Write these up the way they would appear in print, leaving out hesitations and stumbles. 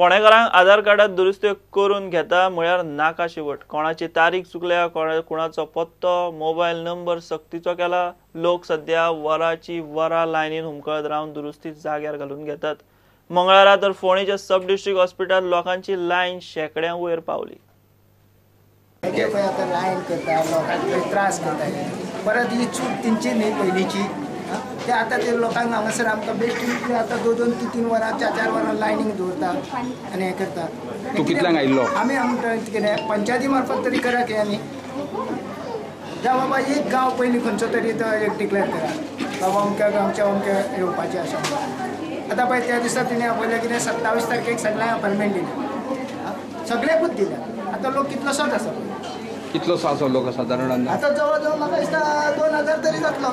फोंडेकारांक आधार कार्डात दुरुस्त्यो करून घेता म्हळ्यार नाका शेवट. कोणाची तारीख चुकल्या, कोणाचो पत्तो, मोबायल नंबर सक्तीचो केला. लोक सध्या वराची वरां लायनीन हुमकळत रावन दुरुस्ती जाग्यार घालून घेतात. मंगळारा तर फोंडेच्या सब डिस्ट्रिक्ट हॉस्पिटल लोकांची लायन शेकड्यां वयर पावली. आतां लायन करता, लोकांक त्रास करता, परत ही चूक तेंची न्ही पयलींची. ते आतां ते लोकांक हांगासर आमकां बेश्टी आतां 2 2 3 3 वरां 4 4 वरां लायनींग दवरता आनी हें करता. तूं कितल्यांक आयिल्लो? आमी आमकां कितें पंचायती मार्फत तरी करा की आनी जावं बाबा एक गांव पयलीं खंयचो तरी तो एक डिक्लेर करा बाबा अमक्या गांवच्या अमक्या येवपाचें आसा. आतां पळय त्या दिसा तिणें आपयलें कितें 27 तारखेक सगळ्यांक अपॉयंटमेंट दिली, सगळ्याकूच दिल्या. आतां लोक कितलोसोच आसा. कितलोसो आसा लोक सादारण? आतां जवळ जवळ म्हाका दिसता 2000 तरी जातलो.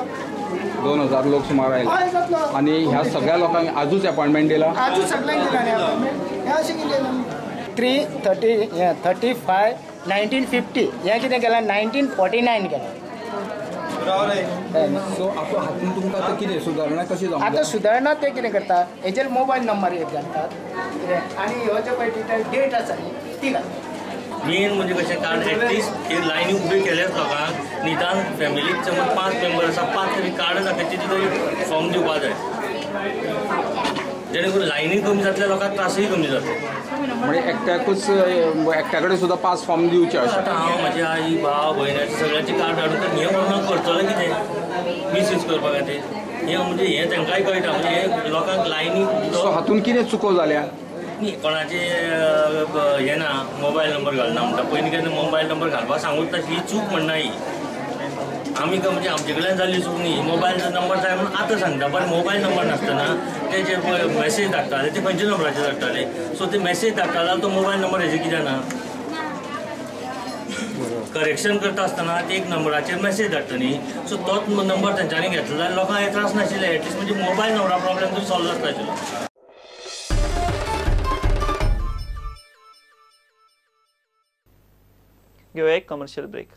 2000 लोक सुमार आयले आनी ह्या सगळ्या लोकांक आजूच अपॉयंटमेंट दिला. आजूच सगळ्यांक दिला न्ही अपॉयंटमेंट. हें अशें कितें 3 30 35 1950 हें कितें केलां 1949 केलां. सो आतां हातून तुमकां आतां कितें सुदारणा कशी जावंक आतां सुदारणा ते कितें करता हेजेर मोबायल नंबर एक घालतात कितें आनी ह्यो ज्यो पळय डेट आसा न्ही ती घालतात. मेन म्हणजे कशें कार्ड एटलिस्ट हे लायनी उबे केल्याच लोकांक निदान फॅमिलीक समज 5 मेंबर आसा 5 तरी कार्ड आसा तेची तरी फॉर्म दिवपा जाय, जेणे करून लायनी कमी जातले, लोकांक त्रासूय कमी जातले. म्हणजे एकट्याकूच एकट्या कडेन सुद्दां 5 फॉर्म दिवचे अशें. आतां हांव म्हजी आई भाव भयणाचे सगळ्यांचे कार्ड हाडून तर हें म्हणून करतलो कितें मिसयूज करपा खातीर. हें म्हणजे हें तांकांय कळटा म्हणजे हें लोकांक लायनी. सो हातून कितें चुको जाल्या? न्ही कोणाचे हें ना मोबायल नंबर घालना म्हणटा. पयलीं केन्ना मोबायल नंबर घालपाक सांगूच नाशिल्ली, ही चूक म्हणना ही आमी म्हणजे आमचे कडल्यान जाल्ली चूक न्ही. मोबायल नंबर जाय म्हणून आतां सांगता, पण मोबायल नंबर नासतना ते जे पळय मॅसेज धाडटाले ते खंयच्या नंबराचेर धाडटाले. सो ते मॅसेज धाडटा जाल्यार तो मोबायल नंबर हेजे कित्याक ना? करेक्शन करता आसतना ते एक नंबराचेर मॅसेज धाडटा न्ही, सो तोच नंबर तेंच्यांनी घेतलो जाल्यार लोकांक हे त्रास नाशिल्ले. एटलिस्ट म्हणजे मोबायल नंबरा प्रॉब्लेम तरी सॉल्व जाता आशिल्लो. घेवया एक कमर्शियल ब्रेक.